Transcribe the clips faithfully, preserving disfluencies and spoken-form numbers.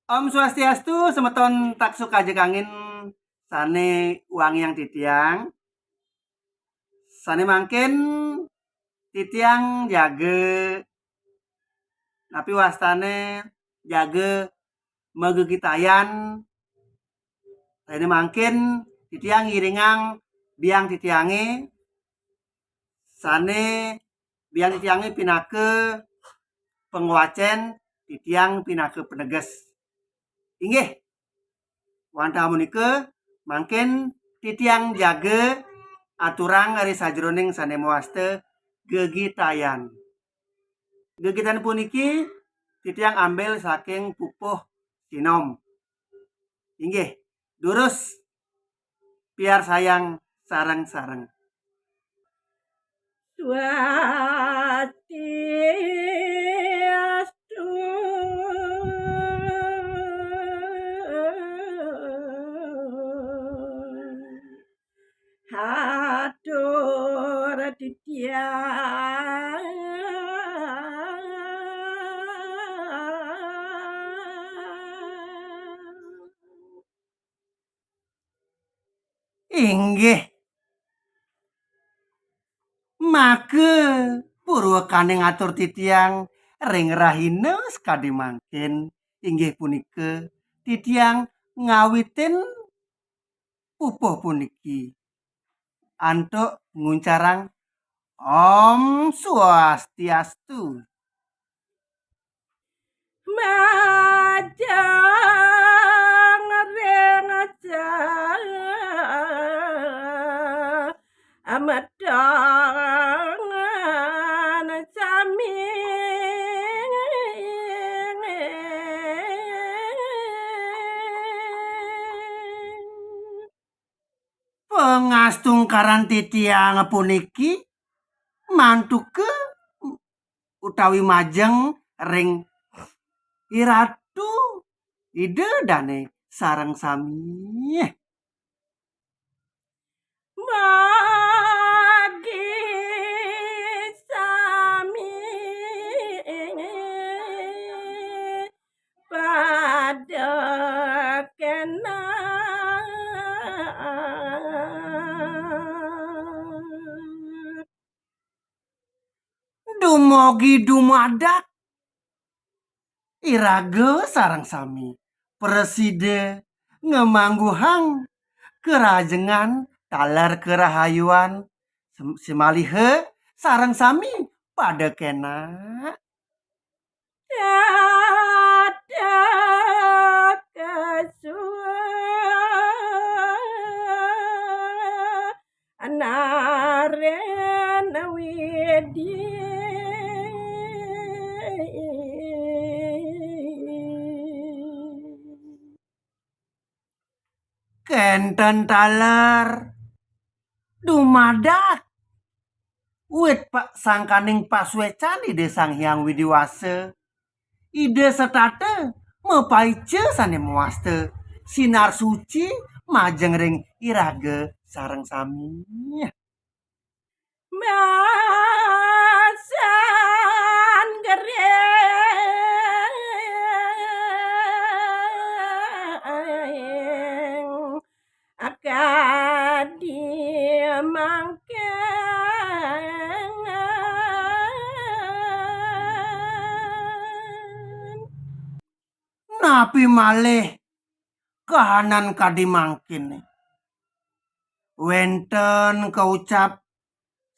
Om Swastiastu, semeton taksu kajeng kangin sane wangiang titiang. Sane mangkin titiang jaga, napi wastane, jaga magegitayan. Sane mangkin titiang ngiringang biang titiange, sane biang titiange pinaka pangwacen, titiang pinaka peneges. Inggih. Wantah punika, mangkin titiang jaga aturang ri sajeroning sane mawasta gegitayan. Gegitayan puniki titiang ambil saking pupuh Sinom. Inggih, durus piarsayang sareng-sareng. Swastiastu. Hatur titiang. Inggih. Maka purwakane ngatur titiang ring rahina sakadi mangkin, inggih punika titiang ngawitin pupuh puniki antuk nguncarang Om Swastiastu. Majeng ring amedangan sami. Pangastungkaran titiang puniki mantuka utawi majeng ring Iratu Ida Dane sareng sami. Magi sami pada kena. Dumugi dumadak iraga sareng sami prasida ngamangguhang karahajengan taler karahayuan, sem-, samaliha sareng sami pada kena. Dadak kasua anaren widi. Kenten taler dumadak wit pa-, sangkaning pasuecan Ida Sang Hyang Widi Wasa. Ida setata mapaica sane mawasta sinar suci majeng ring iraga sareng sami. Masan gering akadi mangkin. Napi malih kahanan kadi mangkin? Wenten kaucap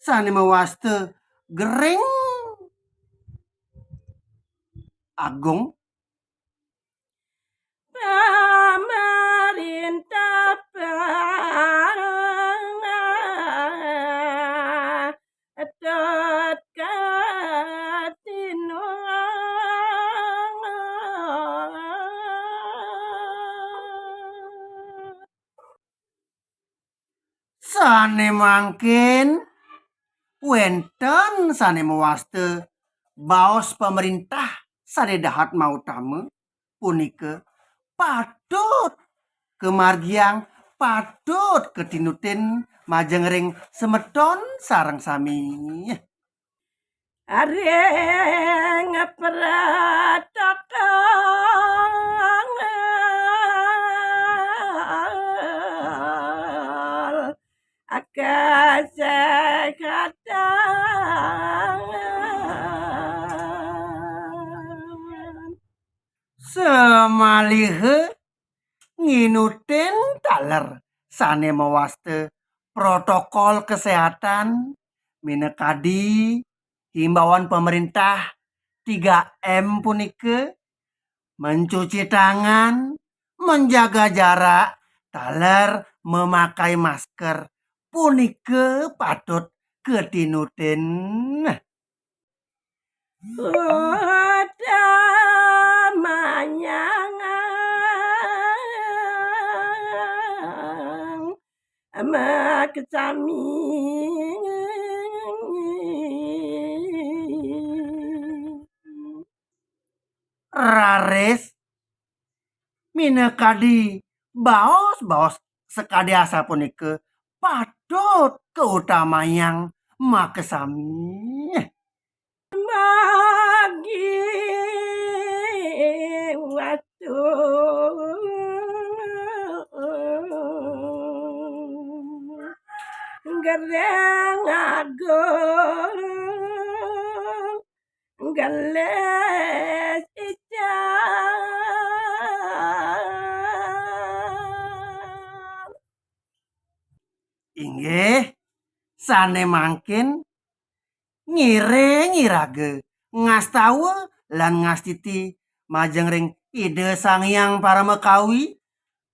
sane mawasta gering agung. Pamarintah pangah Tut katinong. Sane mangkin wenten sane mawasta baos pamrintah sane dahat mautama punika patut kamargiang, patut katinutin majeng ring semeton sareng sami. Areng pratakan Kesehatan. Semaliha nginutin taler sane mawasta protokol kesehatan, minakadi himbauan pemerintah tiga M punika, mencuci tangan, menjaga jarak, taler memakai masker, punika patut katinutin. Utamanyang makasami. Raris minakadi baos-baos sakadi asapunika patut kautamayang makasami. Magi watu gereng agung gelis ical. Inggih, sane mangkin ngiring iraga ngastawa lan ngastiti majeng ring Ida Sang Hyang Paramakawi,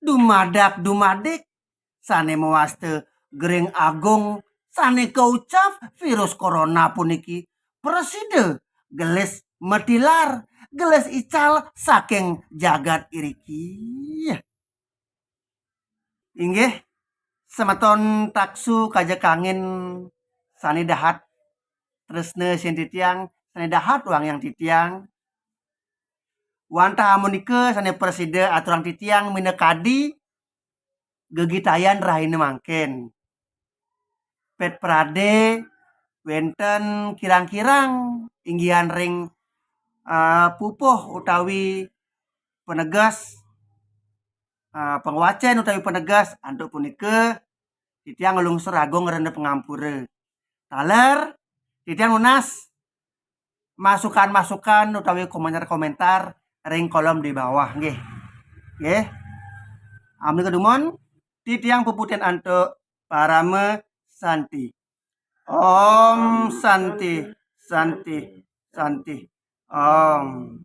dumadak dumadik sane mawasta gering agung sane kaucap virus corona puniki prasida gelis matilar, gelis ical saking jagat iriki. Inggih, semeton taksu kaja kangin sane dahat tresna sin titiang, sane dahat wangiang titiang. Wantah amunika sane prasida aturang titiang minakadi gegitayan rahina mangkin. Pet prade wenten kirang-kirang inggihan ring, ah, pupuh utawi paneges, ah, pangwacen utawi paneges, antuk punika titiang nglungsur agung rena pangampura. Taler, titiang nunas masukan-masukan utawi komentar-komentar ring kolom di bawah, nggih. Nggih. Amunika dumun, titiang puputén antuk parama santi. Om Santi, Santi, Santi. Om.